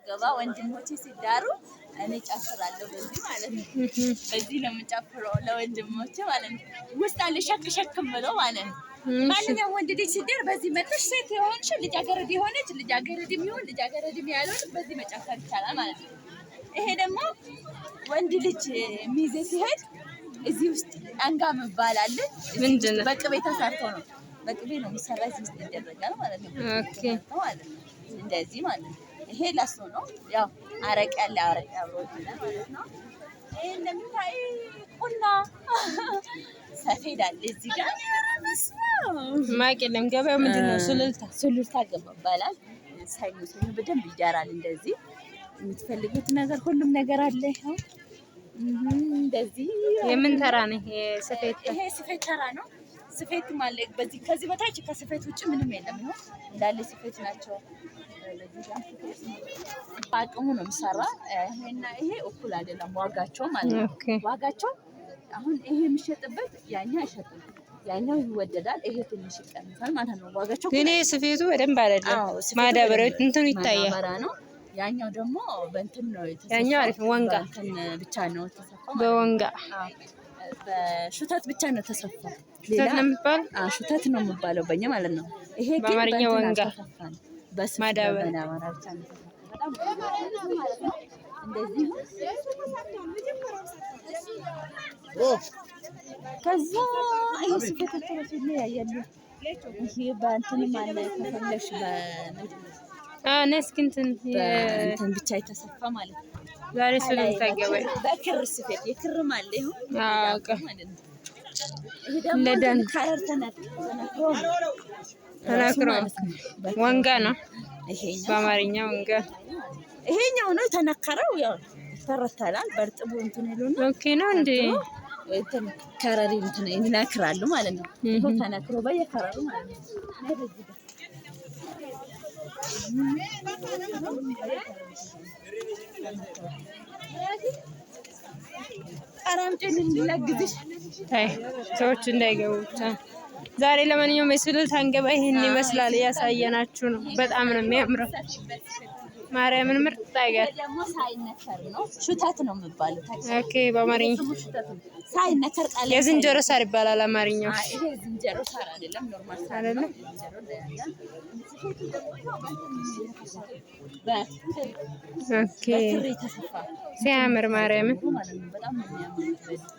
ሳገባ ወንድሞቼ ሲዳሩ እኔ ጨፍራለሁ በዚህ ማለት ነው። በዚህ ነው የምጨፍረው ለወንድሞቼ ማለት ነው። ውስጥ አለ ሸክ ሸክ ብሎ ማለት ነው። ማንኛውም ወንድ ልጅ ሲዳር በዚህ መጥተሽ ሴት የሆንሽ ልጃገረድ የሆነች ልጃገረድ የሚሆን ልጃገረድ ያልሆን በዚህ መጨፈር ይቻላል ማለት ነው። ይሄ ደግሞ ወንድ ልጅ ሚዜ ሲሄድ እዚህ ውስጥ አንጋ መባል አለ። ምንድን ነው? በቅቤ ተሰርቶ ነው። በቅቤ ነው የሚሰራ። እዚህ ውስጥ ይደረጋል ማለት ነው። Okay። ማለት ነው። እንደዚህ ማለት ነው። ይሄ ለሱ ነው። ያው አረቄ ያለ አረቄ አብሮ ይሆናል ማለት ነው። ይሄ እንደምታይ ቁና ሰፌድ አለ እዚህ ጋር። ማቅ የለም። ገበያው ምንድን ነው? ሱሉልታ። ሱሉልታ ገባ ይባላል። ሰኞ ሰኞ በደንብ ይዳራል። እንደዚህ የምትፈልጉት ነገር ሁሉም ነገር አለ። ይኸው እንደዚህ። የምን ተራ ነው ይሄ ስፌት? ይሄ ስፌት ተራ ነው። ስፌት ማለት በዚህ ከዚህ በታች ከስፌት ውጭ ምንም የለም። ይኸው እንዳለ ስፌት ናቸው። በዚህ ጋር ስፌት ነው። በአቅሙ ነው የሚሰራ። ይሄና ይሄ እኩል አይደለም ዋጋቸው ማለት ነው። ዋጋቸው አሁን ይሄ የሚሸጥበት ያኛው አይሸጥም። ያኛው ይወደዳል፣ ይሄ ትንሽ ይቀንሳል ማለት ነው። ዋጋቸው ግን ይሄ ስፌቱ በደንብ አይደለም። አዎ፣ ስፌቱ ማዳበሪያው በደንብ እንትኑ ይታያል። ማዳበሪያ ነው። ያኛው ደግሞ በእንትን ነው የተሰፋው። ያኛው አሪፍ ነው፣ ወንጋ። በእንትን ብቻ ነው የተሰፋው ማለት ነው። በወንጋ። አዎ፣ በሹተት ብቻ ነው የተሰፋው። ሹተት ነው የሚባለው? አዎ፣ ሹተት ነው የሚባለው በእኛ ማለት ነው። ይሄ ግን በአማርኛ በእንትን ወንጋ። አልተሰፋም። በስፌት ማዳበሪያ። በማዳበሪያ ብቻ ነው የተሰፋው። በጣም ማለት ነው። እንደዚህ ነው። ከዛ ይሄ ስፌቶች ራሱ ይለያያሉ። ይሄ በእንትንም አለ ከፈለግሽ በምንድን ነው ነይ እስኪ እንትን በእንትን ብቻ የተሰፋ ማለት ነው። ዛሬ ሱሉልታ ገበያ። በክር ስፌት የክርም አለ ይኸው ማለት ነው። ይሄ ደግሞ ለዳን ከረር ተነክሮ ነው። ተናክሮ ማለት ነው። ወንጋ ነው። ይሄኛው በአማርኛ ወንጋ። ይሄኛው ነው የተነከረው። ያው ይተረተራል በእርጥቡ እንትን ይሉና Okay ነው እንዴ? እንትን ከረሪ እንትን ይነክራሉ ማለት ነው። ይኸው ተነክሮ በየከረሩ ማለት ነው። ነይ በዚህ ጋር። ኧረ አምጪልኝ ላግዝሽ። አይ ሰዎች እንዳይገቡ ብቻ። ዛሬ ለማንኛውም የሱሉልታን ገበያ ይህን ይመስላል እያሳየናችሁ ነው። በጣም ነው የሚያምረው። ማርያምን ምርጥ ሀገር። ይሄ ደግሞ ሳይነከር ነው። ሹተት ነው የሚባለው። Okay፣ በአማርኛ ስሙ ሹተት ነው። ሳይነከር ቃል የዝንጀሮ ሳር ይባላል አማርኛው። ይሄ ዝንጀሮ ሳር አይደለም፣ normal ሳር አይደለ? ነው። ዝንጀሮ ይለያያል። ስፌቱ ደግሞ ያው በእንትን የተሰፋ በክር Okay። በክር የተሰፋ ሲያምር ማርያምን። ማለት ነው። በጣም ነው የሚያምር።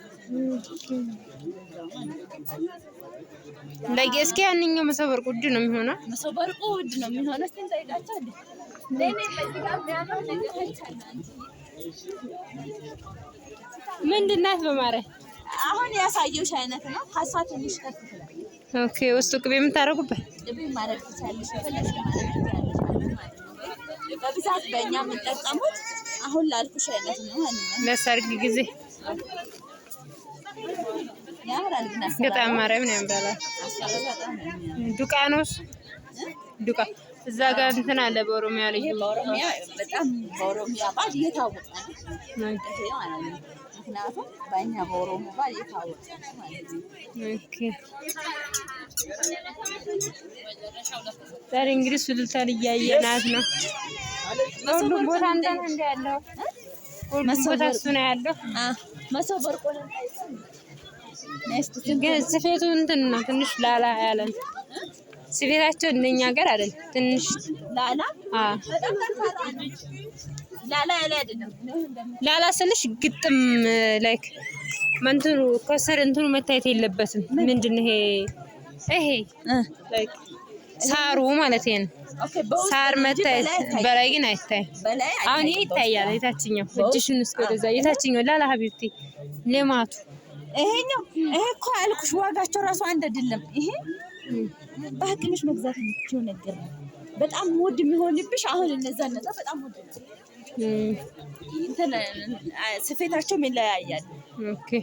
ለጌ እስኪ ያንኛው መሶብ ወርቅ ውድ ነው የሚሆነው። መሶብ ወርቁ ውድ ነው የሚሆነው። እስኪ እንጠይቃቸው እንዴ። ለኔ በዚህ ጋር የሚያምር ነገር አይቻልም። ምንድን ናት በማርያም? አሁን ያሳየሁሽ አይነት ነው። ከሷ ትንሽ ከፍ ትላለች። Okay፣ ውስጡ ቅቤ የምታደርጉበት? ቅቤ ማድረግ ትችያለሽ፣ የፈለግሽው ማድረግ ትችያለሽ ማለት ነው። በብዛት በእኛ የምንጠቀሙት አሁን ላልኩሽ አይነት ነው ማለት ነው። ለሰርግ ጊዜ። ያምራል ግን አሰራሩ። በጣም ማርያምን ያምራል። አሰራሩ በጣም ነው የሚያምረው። ዱቃ ነው እሱ። ዱቃ እዛ ጋር እንትን አለ በኦሮሚያ ልዩ። ይሄ በኦሮሚያ በጣም በኦሮሚያ ባህል እየታወቀ ነው። ይሄ ማለት ነው። ምክንያቱም በእኛ በኦሮሞ ባህል እየታወቀ ነው ማለት ነው። Okay፣ ዛሬ እንግዲህ ሱሉልታን እያየናት ነው። በሁሉም ቦታ እንትን እንደ ያለው ሁሉም ቦታ እሱ ነው ያለው። መሶብ ወርቁን ግን ስፌቱ እንትን ነው ትንሽ ላላ ያለ ነው። ስፌታቸው እንደኛ ሀገር አይደለም። ትንሽ ላላ አ በጣም ጠንካራ ነው። ላላ ያለ አይደለም። ላላ ስልሽ ግጥም like እንትኑ ከስር እንትኑ መታየት የለበትም። ምንድን ነው ይሄ ይሄ like ሳሩ ማለት ነው። Okay፣ በውስጥ ሳር ነው እንጂ መታየት በላይ አይታይም። በላይ ግን አይታይም። በላይ አሁን ይሄ አይታይም። ይታያል። የታችኛው እጅሽን እስከ ወደዛ የታችኛው ላላ حبيبتي ልማቱ። ይሄኛው ይሄ እኮ ያልኩሽ ዋጋቸው ራሱ አንድ አይደለም። ይሄ በአቅምሽ መግዛት የምትችይው ነገር ነው። በጣም ውድ የሚሆንብሽ አሁን እነዛ በጣም ውድ ነው። እንትን ስፌታቸውም ይለያያል። Okay፣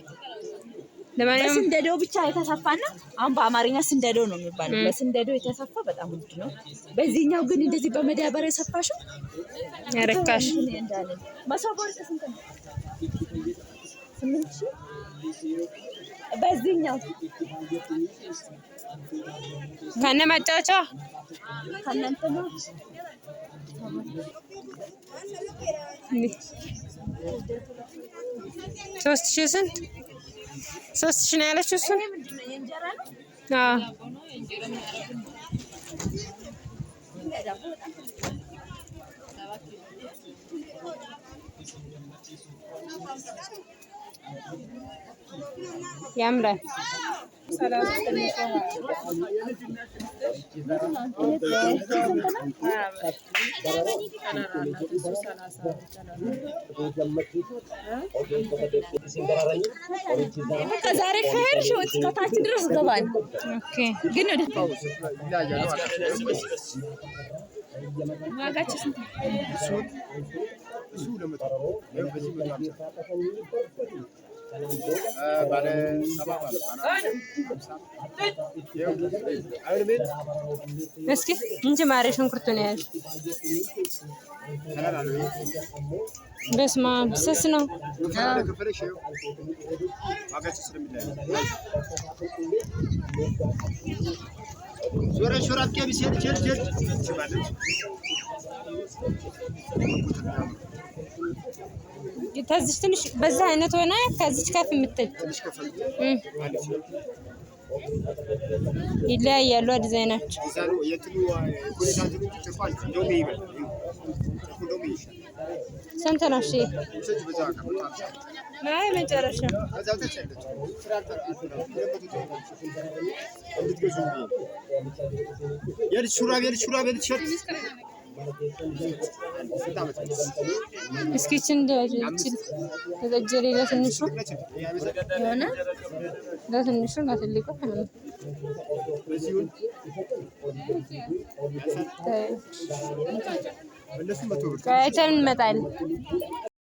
ለማንኛውም በስንደዶ ብቻ የተሰፋና አሁን በአማርኛ ስንደዶ ነው የሚባለው። በስንደዶ የተሰፋ በጣም ውድ ነው። በዚህኛው ግን እንደዚህ በመዳበሪያ የሰፋሽው ርካሽ። እንትን እንዳለ ነው። መሶብ ወርቅ ስንት ነው? 8,000 በዚህኛው። ከነ ማጫወቻ። ከእናንተ ነው። 3000 ስንት? 3000 ነው ያለችው እሱን። አዎ ያምራል። ዛሬ ከሄድሽ እስከ ታች ድረስ ገባል። Okay ግን ወደ ዋጋቸው ስንት ነው? እስኪ እንጂ ማሬ ሽንኩርቱ ነው ያልሽ። በስመ አብ ስስ ነው። ከዚች ትንሽ በዛ አይነት ሆና ከዚች ከፍ የምትል ይለያያሉ ዲዛይናቸው። ስንት ነው? እሺ አይ መጨረሻ እስኪ ይችን ተጠጀሌ ለትንሹ የሆነ ለትንሹ ለትልቁ አይተን እንመጣለን።